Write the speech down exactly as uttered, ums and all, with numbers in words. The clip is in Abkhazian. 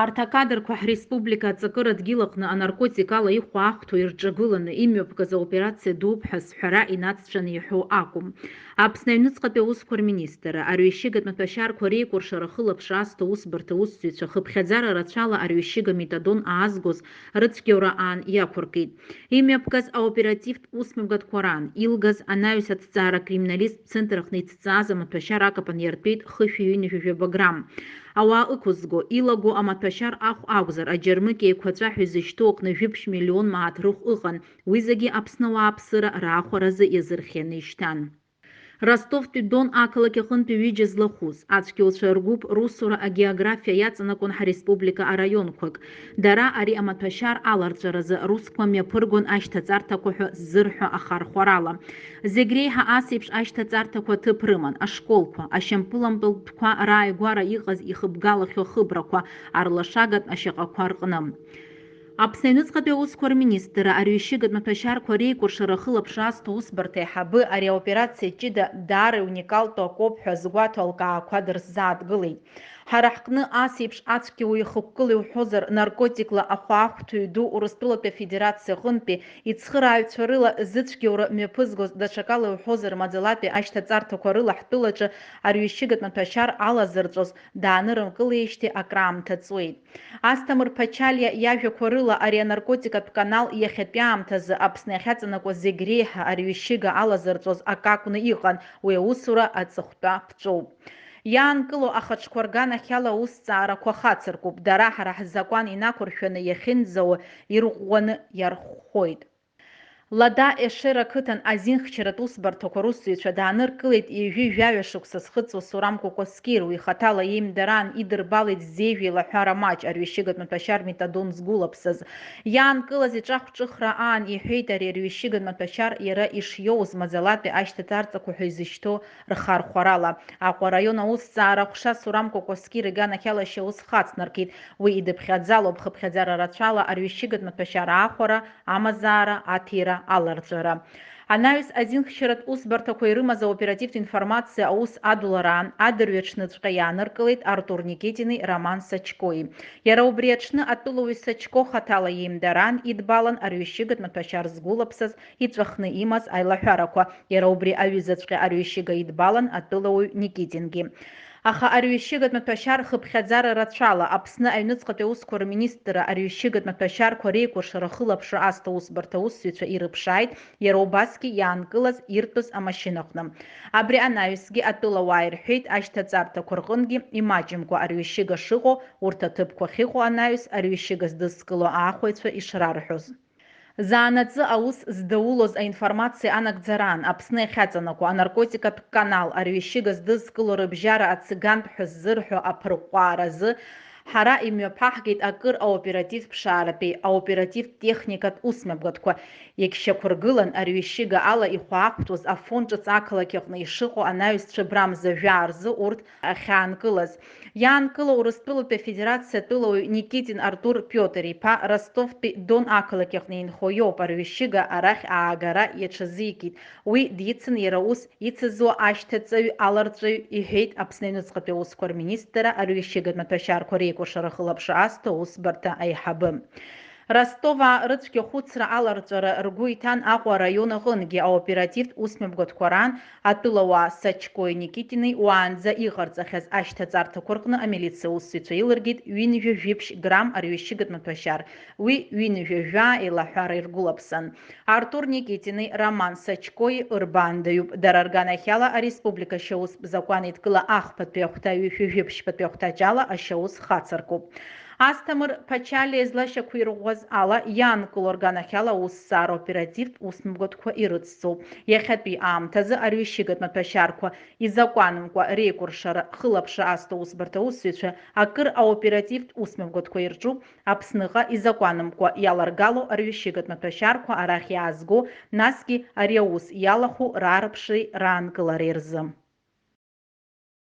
Арҭ акадрқәа ҳреспублика аҵакыра дгьыл аҟны анаркотик ала ихәаахәҭоу ирҿагыланы имҩаԥгаз аоперациа дууп ҳәа сҳәара инацҵаны иҳәоу акәым. Аԥсны аҩныҵҟатәи аусқәа рминистрра арҩашьыгатә маҭәашьарқәа реикәыршара ахылаԥшра азҭо аусбарҭа аусзуҩцәа хыԥхьаӡара рацәала арҩашьыга метадон аазгоз рыцәгьоура аан иақәыркит. Имҩаԥгаз аоперативтә усмҩаԥгатәқәа раан илгаз анаҩс аҭҵаара акриминалисттә центр аҟны иҭҵааз амаҭәашьар акапан иартәеит хышәи ҩынҩажәи жәаба грамм. Ауаа ықәызго, илаго амаҭәашьар ахә акәзар, аџьармыкьа еиқәаҵәа ҳәа изышьҭоу аҟны жәиԥшь миллион мааҭ рыхә ыҟан, уи зегьы Аԥсны ауааԥсыра раахәаразы иазырхианы ишьҭан. Ростовтәи Дон ақалақь аҟынтәи ҩыџьа злахәыз ацәгьоуцәа ргәыԥ русура агеографиа иаҵанакуан ҳреспублика араионқәак. Дара ари амаҭәашьар аларҵәаразы русқәа мҩаԥыргон ашьҭаҵарҭақәа ҳәа ззырҳәо ахархәарала. Зегь реиҳа ас еиԥш ашьҭаҵарҭақәа ҭыԥ рыман ашколқәа, ашьампылампылтәқәа рааигәара иҟаз ихыбгалахьоу ахыбрақәа, арлашагатә ашьаҟақәа рҟны. Аԥсны аҩныҵҟатәи аусқәа рминистрра арҩашьыгатә маҭәашьарқәа реикәыршара ахылаԥшра азҭо усбарҭа аиҳабы ари аоперациа ҷыда даара иуникалтәу акоуп ҳәа згәаҭо алкаақәа дырзааҭгылеит. Ҳара ҳҟны ас еиԥш ацәгьауаҩ ихықәкыла иуҳәозар, наркотикла ахәаахәҭҩы ду Урыстәылатәи Афедерациа аҟынтәи ицхырааҩцәа рыла зыцәгьоура мҩаԥызгоз, даҽакала иуҳәозар, маӡалатәи ашьҭаҵарҭақәа рыла ҳтәылаҿы арҩашьыгатә маҭәашьар алазырҵәоз даанырымкылеижьҭеи акраамҭа ҵуеит. Асҭамыр Ԥачалиа иажәақәа рыла, ари анаркотикатә канал иахьатәи аамҭазы Аԥсны иахьаҵанакуа зегь реиҳа арҩашьыга алазырҵәоз акы акәны иҟан, уи аусура аҵыхәтәа ԥҵәоуп. Иаанкылоу ахаҿқәа рганахьала аусҭҵаарақәа хацыркуп, дара ҳара ҳзакәан инақәыршәаны иахьынӡауа ирӷәӷәаны иархәхоит. Лада Ешера ақыҭан азинхьчаратә усбарҭақәа русзуҩцәа дааныркылеит ҩажәи жәаҩа шықәса зхыҵуа Сурам Кәакәасқьыр, уи ихаҭала иеимдараан идырбалеит зеижә еилаҳәара маҷ арҩашьыгатә маҭәашьар метадон згәылаԥсаз. Иаанкылаз иҿахәҿыхра аан иҳәеит ари арҩашьыгатә маҭәашьар иара ишиоуз маӡалатәи ашьҭаҵарҭақәа ҳәа изышьҭоу рхархәарала. Аҟәа араион аусҭҵаара аҟәша Сурам Кәакәасқьыр иганахьала ашьаус хацнаркит. Уи идыԥхьаӡалоуп хыԥхьаӡара рацәала арҩашьыгатә маҭәашьар аахәара, амазаара, аҭира, аларҵәара. Анаҩс азинхьчаратә усбарҭақәа ирымаз аоперативтә информациа аус адулараан адырҩаҽныҵәҟьа иааныркылеит Артур Никитини Роман Сачкои. Иара убри аҽны атәылауаҩ Сачко хаҭала иеимдараан идбалан арҩашьыгатә маҭәашьар згәылаԥсаз иҵәахны имаз аилаҳәарақәа. Иара убри аҩызаҵәҟьа арҩашьыга идбалан атәылауаҩ Никитингьы. Аха арҩашьыгатә маҭәашьар хыԥхьаӡара рацәала Аԥсны аҩныҵҟатәи аусқәа рминистрра арҩашьыгатә маҭәашьарқәа реикәыршара ахылаԥшра азҭо усбарҭа аусзуҩцәа ирыԥшааит, иара убасгьы иаанкылаз иртәыз амашьынаҟны. Абри анаҩсгьы атәылауаа ирҳәеит, ашьҭаҵарҭақәа рҟынгьы имаҷымкәа арҩашьыга шыҟоу, урҭ аҭыԥқәа ахьыҟоу анаҩс арҩашьыга здызкыло аахәаҩцәа ишрарҳәоз. Заанаҵы аус здаулоз аинформациа анагӡараан Аԥсны иахьаҵанакуа анаркотикатә канал арҩашьыга здызкыло рыбжьара ацигантә ҳәа ззырҳәо аԥырҟәааразы ҳара имҩаԥаҳгеит акыр аоперативтә ԥшааратәи аоперативтә техникатә усмҩаԥгатәқәа. Иагьшьақәыргылан арҩашьыга ала ихәаахәҭуаз Афон ҿыц ақалақь аҟны ишыҟоу анаҩс цәыббра мза жәаа рзы урҭ ахьаанкылаз. Иаанкылоу Урыстәылатәи Афедерациа атәылауаҩ Никитин Артур Пиотр-иԥа Ростовтәи Дон ақалақь аҟны инхо иоуп, арҩашьыга арахь аагара иаҽазикит. Уи дицын иара ус ицызуа ашьҭаҵаҩ, аларҵәаҩ, иҳәеит Аԥсны аҩныҵҟатәи аусқәа рминистрра арҩашьыгатә маҭәашьарқәа реикәыршара ахылаԥшра азҭо аусбарҭа аиҳабы. Ростоваа рыцәгьа хәыцра аларҵәара ргәы иҭан Аҟәа араион аҟынгьы аоперативтә усмҩаԥгатәқәа раан атәылауаа Сачкои Никитини уаанӡа иҟарҵахьаз ашьҭаҵарҭақәа рҟны амилициа аусзуҩцәа илыргеит ҩынҩажәа жәиԥшь грамм арҩашьыгатә маҭәашьар, уи ҩынҩажәа жәаа еилаҳәара иргәылаԥсан. Артур Никитини Роман Сачкои ырбаандаҩуп. Дара рганахьала ареспублика ашьаустә закәан еидкыла ахԥатәи ахәҭа ҩышәи жәиԥшьбатәи ахәҭаҷ ала ашьаус хацыркуп. Асҭамыр Ԥачалиа излашьақәирӷәӷәаз ала иаанкыло рганахьала аусҭҵаара оперативтә усмҩаԥгатәқәа ирыцҵоуп. Иахьатәи аамҭазы арҩашьыгатә маҭәашьарқәа изакәанымкәа реикәыршара хылаԥшра азҭо усбарҭа аусзуҩцәа акыр аоперативтә усмҩаԥгатәқәа ирҿуп Аԥсныҟа изакәанымкәа иаларгало арҩашьыгатә маҭәашьарқәа арахь иаазго, насгьы ари аус иалахәу раарԥшреи раанкылареи рзы.